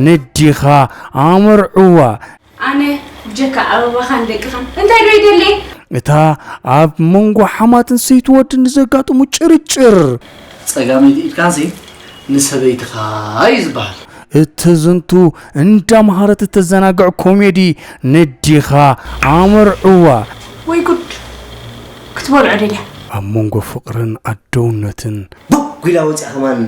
ነዲኻ ኣመርዕዋ። ኣነ ብጀካ ኣበባኻን ደቅኻን እንታይ ዶ ይደሊ? እታ ኣብ መንጎ ሓማትን ሰይቲ ወድን ንዘጋጥሙ ጭርጭር። ጸጋመይቲ ኢድካሲ ንሰበይትኻ እዩ ዝበሃል። እተዘንቱ እንዳምሃረት እተዘናግዕ ኮሜዲ ነዲኻ ኣመርዕዋ። ወይ ጉድ ክትበልዖ ደልያ። ኣብ መንጎ ፍቕርን ኣደውነትን። ቡግ ኢላ ወፂኣ ከማን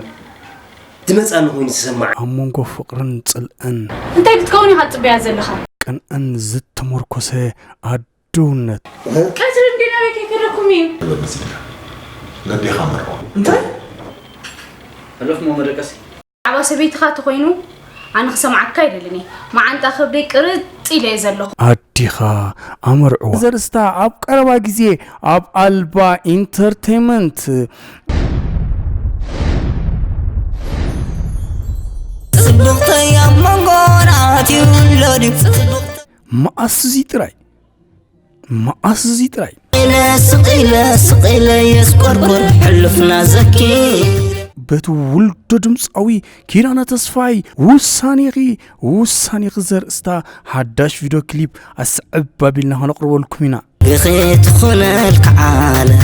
ትመፅኣኒ ኮይኑ ትሰማዕ። ኣብ መንጎ ፍቕርን ጽልእን። እንታይ ክትከውን ኢኻ ትጽበያ ዘለኻ? ቅንእን ዝተመርኮሰ ኣደውነት። ቀትሪ እንዲ ናበይ ከይከደኩም እዩ? መሲልካ ነዴኻ መርዖ። እንታይ? ሕለፍ ሞ መደቀሲ። ዓባ ሰበይትኻ ተኾይኑ ኣነ ክሰምዓካ ኣይደልን እየ። መዓንጣ ከብደይ ቅርጥ ኢለ እየ ዘለኹ። ኣዲኻ ኣመርዕዋ። ዘርእስታ ኣብ ቀረባ ግዜ ኣብ ኣልባ ኢንተርቴይመንት። ጽብቕተይ ኣብ መንጎና ኣትዩ ኣሎ ድዩ? ጽብቕተ- መኣስ እዚ ጥራይ? መኣስ እዚ ጥራይ? ኢለ ስቕ ኢለ ስቕ ኢለ የስቆርቁር ሕሉፍና ዘኪር። በቲ ውልዶ ድምፃዊ ኪዳነ ተስፋይ ውሳኔኺ፣ ውሳኔኺ ዘርእስታ ሓዳሽ ቪድዮ ክሊፕ ኣስዕብ ኣቢልና ከነቕርበልኩም ኢና። ግኺ ትኹነልካ ዓለም፣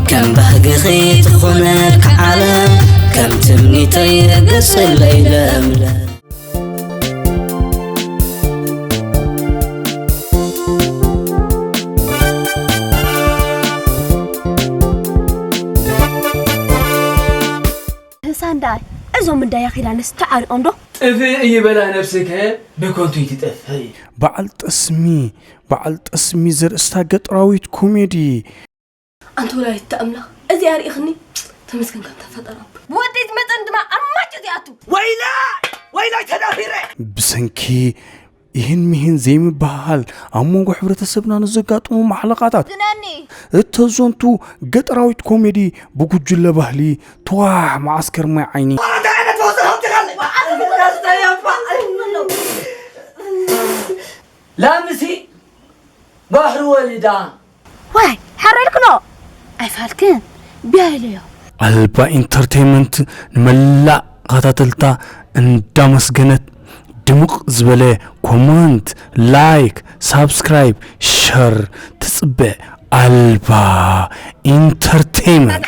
ከም ባህግኺ ትኹነልካ ዓለም፣ ከም ትምኒተይ ገጽለይ ለምለም። ህሳን ደኣ እዞም እንዳ ያኺዳንስ ተዓሪቖም ዶ? ጥፍእ ይበላ ነብስከ ብከንቱ ይትጠፍእ። በዓል ጠስሚ፣ በዓል ጠስሚ ዘርእስታ ገጠራዊት ኮሜዲ። ኣንቲ ወላዲተ ኣምላኽ፣ እዚኣ ርኢኽኒ? ተመስገን ከምታ ፈጠራ። ብወደይ ዝመጸን ድማ ኣብ ማጭ እዚኣቱ። ወይላ! ወይላይ ተዳፊረ! ብሰንኪ ይህን ሚህን ዘይምብህሃል ኣብ መንጎ ሕብረተሰብና ንዘጋጥሙ ማሕለቓታት ግነኒ። እተዘንቱ ገጠራዊት ኮሜዲ ብጉጅለ ባህሊ ተዋሕ መዓስከር ማይ ዓይኒ። እንታይ ዓይነት ወዘ ከምቲ ካልእ? ላምሲ ባሕሪ ወሊዳ። ዋይ፣ ሓረልክኖ! ኣይፋልክን፣ ቢያ ኢለዮ። ኣልባ ኢንተርቴይመንት ንመላእ ተኸታተልታ እንዳመስገነት ድምቕ ዝበለ ኮመንት፣ ላይክ፣ ሳብስክራይብ፣ ሸር ትጽበ። ኣልባ ኢንተርቴይመንት።